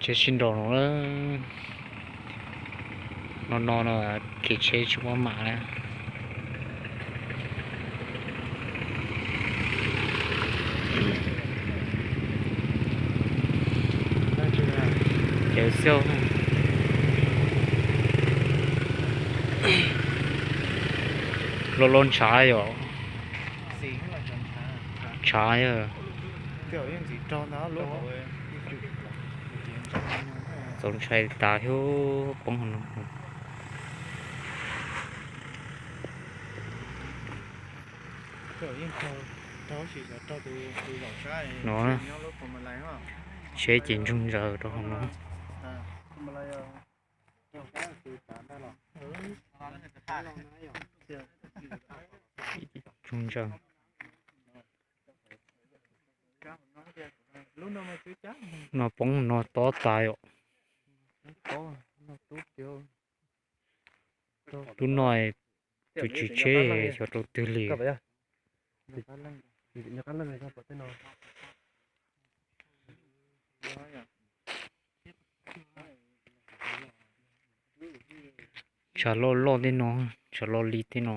Tsheb sib nraus no, no no no, kev tsheb tsis muaj mam na. Kev xauj loj loj ntshav yom. Ntshav yog txaus ntshai tas thiab poob no. No, tsheb ces ntsoog ntsaws rau hauv no. Ntsoog ntsaws. No poob no tob tas yom. Lub no tus tswv tsheb xyov rau twg li. Tshav loj loj tej no, tshav loj li tej no.